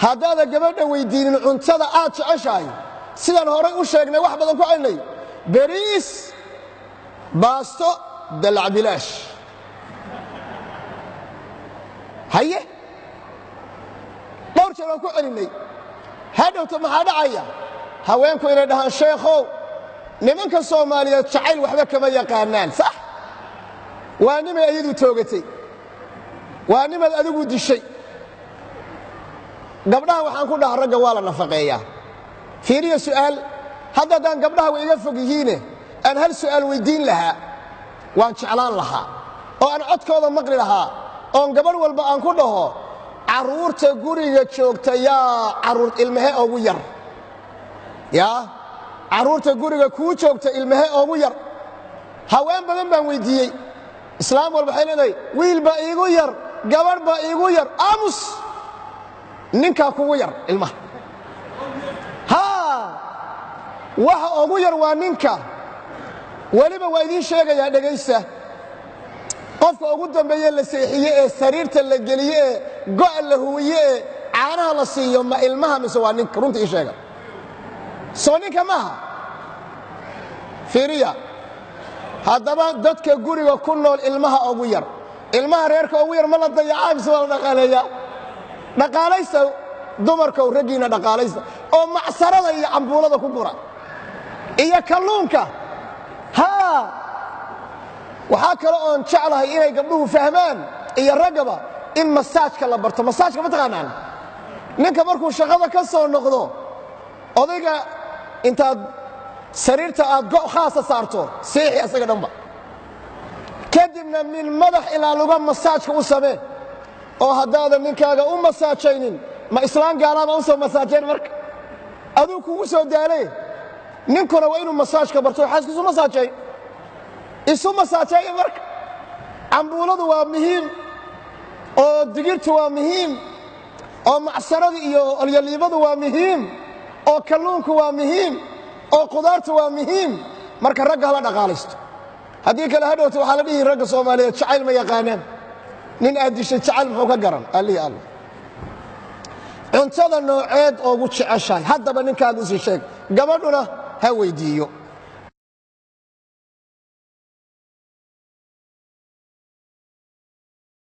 Haddaada gabadha weydiinin cuntada aad jeceshahay, sidaan horay u sheegnay, wax badan ku celnay, beriis, baasto, dalacbilaash, haye, dhowr jeer waan ku celinnay. Hadhowta maxaa dhacaya? Haweenku inay dhahaan, "Sheekhow, nimanka Soomaaliyeed jacayl waxba kama yaqaanaan." Sax waa nimay ayadu toogatay, waa nimaad adigu dishay. Gabdhaha waxaan ku dhaha, ragga waa la nafaqeeyaa. Fiiriya, su'aal hadda haddaan gabdhaha way iga fog yihiine aan hal su'aal weyddiin lahaa, waan jeclaan lahaa oo aan codkooda maqli lahaa, oon gabadh walba aan ku dhaho, carruurta guriga joogta yaa carruur ilmahe ugu yar? Yaa carruurta guriga kuu joogta ilmahe ugu yar? Haween badan baan weyddiiyey. Islaam walba waxay leedahay, "Wiil baa iigu yar, gabadh baa iigu yar." Aamus, ninkaa kugu yar ilmaha. Haa, waxa ugu yar waa ninka. Weliba waa idiin sheegayaa, dhegaysta. Qofka ugu dambeeye la seexiye ee sariirta la geliye ee go'a la huwiye ee caanaha la siiyo, ma ilmaha mise waa ninka? Runta ii sheega. Soo ninka maaha? Fiiriya haddaba, dadka guriga ku nool ilmaha ugu yar, ilmaha reerka ugu yar, ma la dayacaa mise waa la dhaqaaleeyaa? Dhaqaalaysta dumarkow, raggiinna dhaqaalaysta oo macsarada iyo cambuulada ku gura iyo kalluunka. Haa, waxaa kale oon jeclahay inay gabdhuhu fahmaan iyo raggaba in masaajka la barto. Masaajka ma taqaanaan? Ninka markuu shaqada ka soo noqdo, odayga intaad sariirta aad go' khaasa saarto, seexi asaga dhanba, kadibna min madax ilaa luga masaajka u samee. Oo haddaadan ninkaaga u masaajaynin, ma islaan gaalaaba u soo masaajayn? Marka aduu kugu soo daalay. Ninkuna waa inuu masaajka barto, xaaskiisu masaajay, isu masaajeeya. Marka cambuuladu waa muhiim, oo digirtu waa muhiim, oo macsaradu iyo olyaliibadu waa muhiim, oo kalluunku waa muhiim, oo qudaartu waa muhiim. Marka ragga hala dhaqaalaysto. Haddii kale hadhowta waxaa la dhihi, ragga Soomaaliyeed jacayl ma yaqaanaan. Nin aad dishay jacayl muxuu ka garan? Allihii Alla. Cuntada nooceed oogu jeceshahay? Haddaba ninkaaga usii sheeg, gabadhuna ha weyddiiyo.